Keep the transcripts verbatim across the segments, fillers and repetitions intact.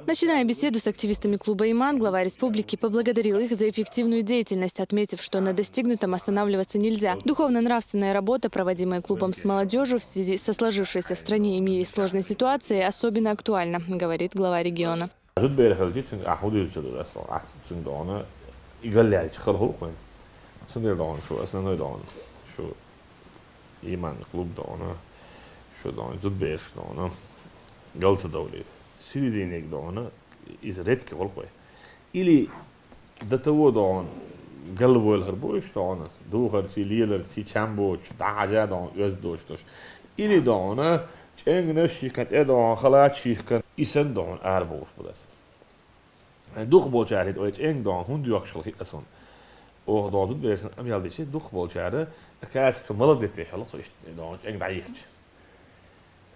Начиная беседу с активистами клуба «Иман», глава республики поблагодарил их за эффективную деятельность, отметив, что на достигнутом останавливаться нельзя. Духовно-нравственная работа, проводимая клубом с молодежью в связи со сложившейся в стране и мире сложной ситуацией, особенно актуальна, говорит глава региона. Зудберхалчи цинг ахудил чудурас, ах цинг дона, и галляльчи хар хулхвен. Цундел дона, шу основной дона, шу иман клуб дона, шу дона, зудберш дона, галца довлит. Сиридинек дона, из редки хулхве. Или до того дона, галвойл хар бош дона, духарци, лиеларци, чамбоч, дахажа дона, ёздоч дош. Или дона, ченгнаш шихкан, э дона, халат шихкан, исан дона, арбош будас. Дух болчар хит, ой, ченг дона, хун дюхшал хит асон. Ох, дона, зудбершн, ам ял дичи, дух болчар, оказывается, молодец вешал, со ишт, дона, ченг да ихч.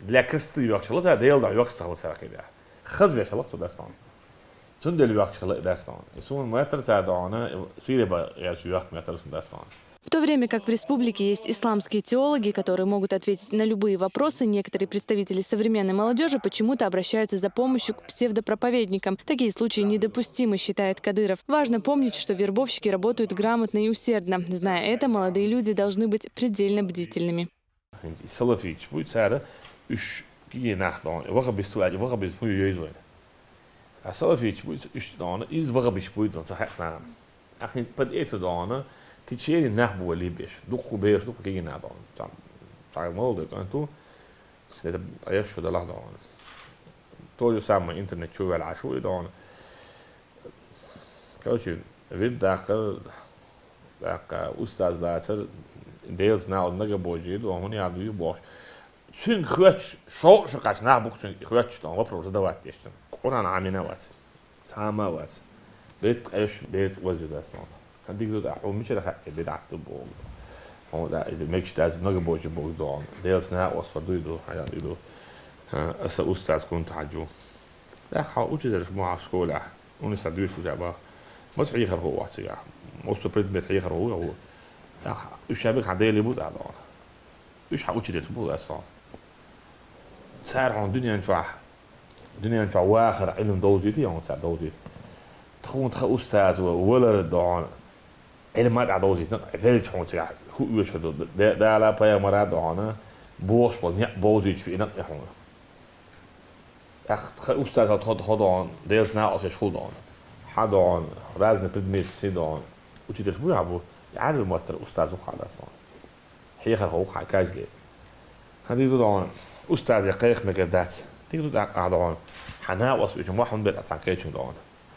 Для красоты вешал, та дел да вешал, сара кеда. Хаз вешал, со дастон. Цундел вешал дастон. И сун метр ца дона, сире ба, я шу вешал метр сун дастон. В то время как в республике есть исламские теологи, которые могут ответить на любые вопросы, некоторые представители современной молодежи почему-то обращаются за помощью к псевдопроповедникам. Такие случаи недопустимы, считает Кадыров. Важно помнить, что вербовщики работают грамотно и усердно. Зная это, молодые люди должны быть предельно бдительными. Салафич буй цара уж киге нах дона. Вахабист, вахабист буй йойзой. А салафич буй уж дона, из вахабиш буй дона, сахатна. Ахин под это дона, течение нах були беш. Духу беш, духу киге нах дона. Там, так молодой, канту. Это, а я что дала дона. То же самое интернет чувал ашу и дона. Короче, вид дакъа, дакъа устаз дацар, Делс нал нага божи, дона, хуни аду бож. Цунг хвач, шо, шо кач нах бук цунг хвач, дона, вопрос задавать деш цунг. Къуръан амина вац. Сама вац. Бет къеш, бет вази дас дона. Кандик дуда, ху мичара ха, бет ату бог. Ху да, иди мекш дас нага божи бог дона. Делс на осфа дуйду, хаян дуйду. Аса устаз кунт хаджу. Да, ха учитель мо школа. Уни са дуйш ужаба. Мас хихар ху вац я. Мосу предмет хихар ху я. Да, ушаби ха дели бут а дона. Уж ха учитель бу асон. Цар хун дуниян чуа. Дуниян чуа вахар илм довзит, я он цар довзит. Тхун тха устаз ва валар дона. Илмат а довзит, велч хун цар. Ху уж ху дона. Дала пайгамбара дона. Бош бол, не болзич фи инак я хун. Ах, тха устаз а тхо, тхо дона. Делс на осеш хул дона. Ха дона. Разный предмет си дона. Учитель бу абу. Яр матр устаз у халас дона. Хихар ху ха кажли. Хадиду дона. Устаз я кайх мега дац. Диду да а дона. Хана ос уж махун бет асан кайчун дона.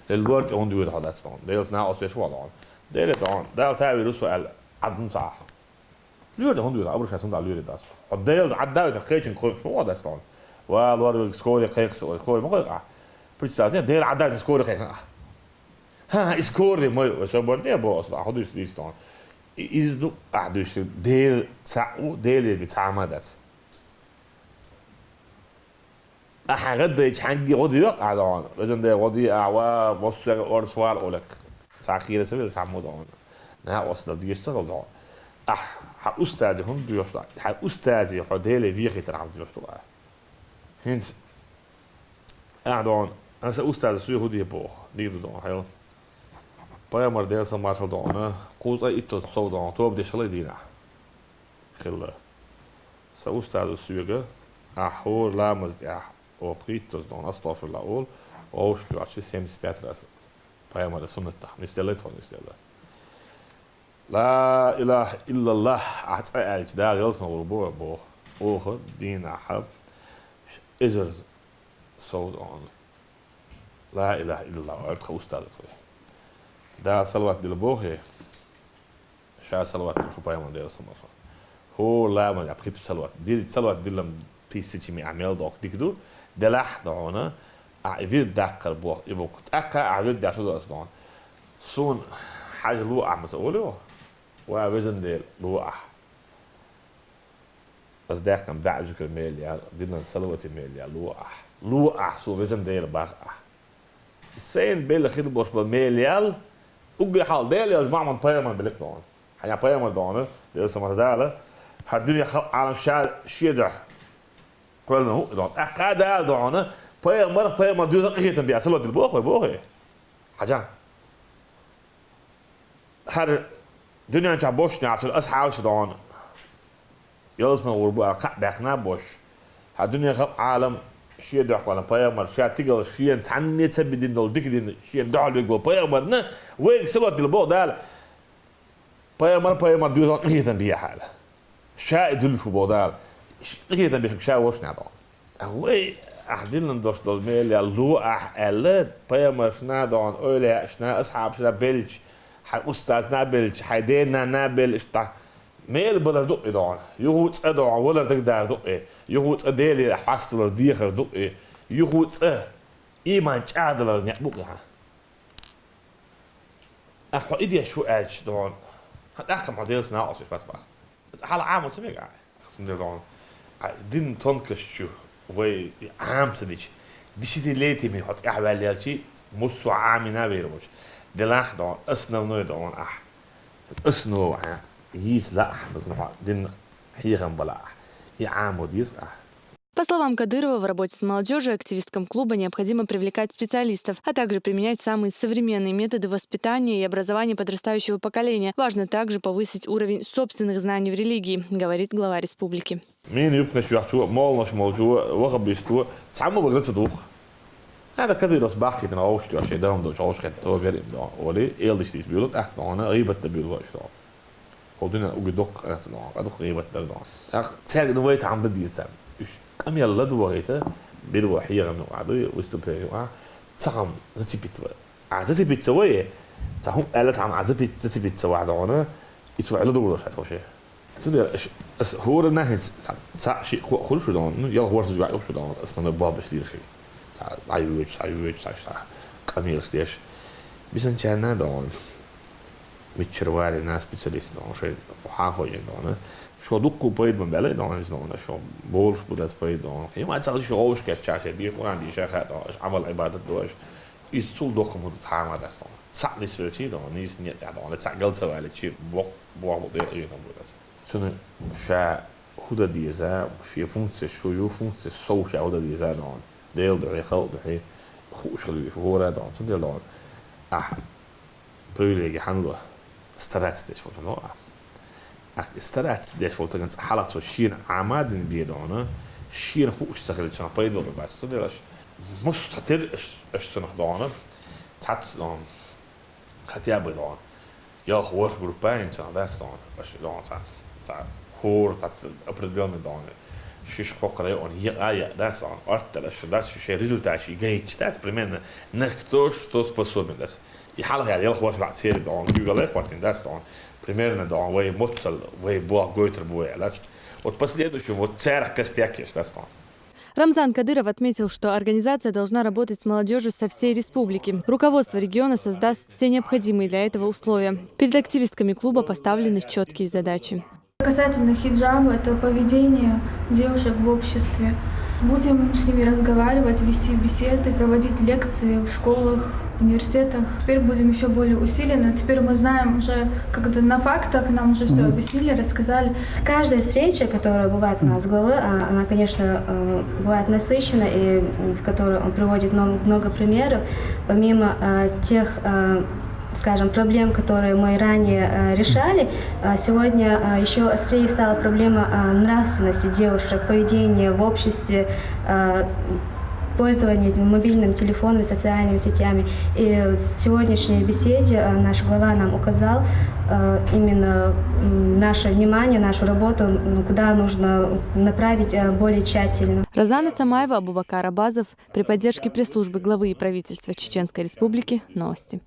Лел ворт он дуйд хадац дона. Делс на осеш ва дона. Деле дона. Дал тавиру суал. Адун сах. Люрде хун дуйла, абрушка сунда люрде дас. О, дейл адда кайчин кой шо дас тон. Ва лор скоро кайк со, скоро мо кайк а. Представьте, дейл адда скоро кайк а. Ха, скоро мой, собор не бо, а ходиш листон. Из ду, а душ дейл цау, дейл би цама дас. Аха, гаддайч ханги годи ёк адон. Везен де годи ава, боссуяга орсвар олек. Сахира севел самудон. На осла дигестер олдон. Ах, ха устази хун дуёшла. Ха устази хо деле вихи тарам дуёшла. Хинц адон. Аса устази суй худи бо. Дигдон хел. Пайгамбар дел са маршал дона. Куз ай итто сов дона. Тоб дешала дина. Хилла. Са устазу суйга, ахур ламаз дя, о, пхиттоз дон, астафирла ол, оуш дюачи семьдесят пять раз. Пайгамбар суннатта, нислелай тон нислелай. Ла илаха иллаллах, а ца алч, да, гелс ма гурбо, бо. Охо, дин ахаб, изер сов дон. Ла илаха иллаллах, ва тха устазу суй. Да, салават дил бохе. Ша салават шу пайгамбар дел са маршал. Хо ламаз я пхип салават. Дил салават дилам тысячами амел дох дикду. Делах дона. А ивир даккар бох ибук. Така а вир дяшу дос дон. Сун хаж лу а маса олио. Ва везен дел лу а. Аз дякам да зюкер мел я, дилан салавати мел я, лу а. Лу а, су везен дел бах а. Сейн бел хил бош ба мел ял, угли хал дел ял маман пайгамбар белек дон. Хая пайгамбар дон, дел самар дала. Хар дуния хал алам ша шеда. Квелна ху дон. Ака дал дон. Пайхамар, пайхамар дуьйцу къинхетам бехьа салот дина боху вай, боху. Хьажа. ХӀара дуьнен чохь бошна яхьа цуьнан асхьабаш дохьуна. Ялсмала гӀур бу аьлла кхаъ баьккхина а бош. Хьан дуьнен халкъ Ӏалам шен дуьхьа ваьлла пайхамар, ша тигал шена цхьанне ца бедина долу дика дина, шена дуьхьал вигла пайхамарна, вайга салот дила боху Дала. Пайхамар, пайхамар дуьйцу къинхетам бехьа аьлла. Ша и дуьллуш ву боху Дала. Ш-, къинхетам бехьа ша вошна дохьуна. Вай, ахь диллина долуш долу мел ял ло ахь аьлла, пайхамаршна а дохьуна, ойла яшна, асхьабашна а белча, хьайн устазна а белча, хьайн ден-нанна а белча, тӀаккха мел балар ду и дохьуна. Юху цӀа дохьуна, валар дагадара ду и. Юху цӀа Делера хьаставалар дехар ду и. Юху цӀа иман чӀагӀдалар некъ бу и хьан. Ахьа хьо и деш ву аьлча дохьуна. Хьан тӀаккха хьо Делаца накъосташ вац баха. Хьала Ӏамо ца мега ахьа. Цундела дохьуна. А дин тонкаш чу вай Ӏама ца дича, десятилетиями хьо тӀехь ваьлла яьлчи, муссо а Ӏамина вер вуч. Делахь дохьуна, основной дохьуна ахь. Основа ахь. Йийца лаахь, дазна хьо дин хьехам бала ахь. И Ӏамо деза ахь. По словам Кадырова, в работе с молодёжью и активисткам клуба необходимо привлекать специалистов, а также применять самые современные методы воспитания и образования подрастающего поколения. Важно также повысить уровень собственных знаний в религии, говорит глава республики. Мина юбкаш йохчо, моллаш молчо, вахабисто, цхьамма багара ца дух. Ада Кадыровс бахкийтина вовшаш тӀехь шайн дам долчу вовшах хетта, то верим дохьуна, олий, элдаш дийца буьйлу, тӀаккха дохьуна, гӀийбат дан буьйлу вовшаш дохьуна. Хьо дуьнен угу доккха къаьста дохьуна, къа дукха гӀийбат дар дохьуна. ТӀаккха цаьрга ду вай цхьамма дан дийца царна. Уьш къамел ладогӀийта, бир вай хьехам юкъахь дуй, выступление юкъахь, цхьамма зацепить вай. А зацепить ца вай, цхьа хӀума аьлла цхьамма а зацепить, зацепить ца вахь дохьуна, и цо хьала ладогӀалаш хьаьта хӀума шен. Цундела аш, ас хӀора нахица цхьа, цхьа шиъ хӀу-, хуьлуш ду дохьуна, ну, ялх ворсаш ваьӀ юхуш ду дохьуна, ас нана бобаш дийр шиъ. Цхьа дӀайоьдуш, цхьа йоьдуш, цхьа, цхьа къамелаш деш. Бисанчарна а дохьуна. Миччара варина специалист дохьуна, шайн хьан хойна дохьуна. Шо дуккха пайда ма баьлла дохьуна, иза дохьуна, шо болуш бу дас пайда дохьуна. Кхин ма цхьа шо гӀовш кечча, шайн бен Къуръан дийша хаьа дохьуна, аш Ӏамал Ӏибадат дохьуш. Иза цул доккха ма ду цхьа а ма дац дохьуна. Цхьаъ нисвелчий дохьуна, нийса некъ тӀехь дохьуна, цхьаъ гал ца ваьлчий, боккха, боху бу декъа хӀума ду дас. Цуьнан ша хӀун дан деза, шен функцеш хӀун ю, функцеш сов ша хӀун дан деза дохьуна. Делан дуьхьа, халкъан дуьхьа хууш хила веза хӀора а дохьуна. Цундела дохьуна. Ахь привилеги хьан ло, стараться деш волчу нохьа. Ахь и стараться деш волу таган цкъа хьалха цо шена Ӏама а дина бен дохьуна, шена хууш ца хилча пайда бац. Цундела аш, муьлш цхьа тера аш, аш цунах дохьуна, цхьацца дохьуна. Хотя бы дохьуна. Ялх ворхӀ группа а йина цхьа дац дохьуна. Аша дохьуна цхьа, цхьа хӀора цхьацца определённый дохьуна. Шиш кхокхара йоӀана екъа а яа дац дохьуна. Ортта аша дац шайн результаташ и гайча дац, примерно, на кто что способен дац. И хьалха ялх ворхӀ ваьӀ церан дохьуна, куьйгалла а хӀоттийна дац дохьуна. Примерно дохьуна, вай моццал, вай болх гойтур бу вай аьлла дац. Вот последующем, вот царах костяк еш дац дохьуна. Рамзан Кадыров отметил, что организация должна работать с молодёжью со всей республики. Руководство региона создаст все необходимые для этого условия. Перед активистками клуба поставлены чёткие задачи. Касательно хиджаба, это поведение девушек в обществе. Будем с ними разговаривать, вести беседы, проводить лекции в школах, в университетах. Теперь будем ещё более усиленно. Теперь мы знаем уже, когда на фактах нам уже всё объяснили, рассказали. Каждая встреча, которая бывает у нас главы, а, она, конечно, э, бывает насыщена, и, м, в которой он приводит нам много примеров. Помимо, э, тех, э, скажем, проблем, которые мы ранее, э, решали, э, сегодня, э, ещё острее стала проблема, э, нравственности девушек, поведения в обществе, э, пользования этим мобильным телефоном и социальными сетями. И в сегодняшней беседе, э, наш глава нам указал, э, именно, м, наше внимание, нашу работу, м, куда нужно направить, э, более тщательно. Розана Цамаева, Абубакар Абазов, при поддержке пресс-службы главы и правительства Чеченской Республики. Новости.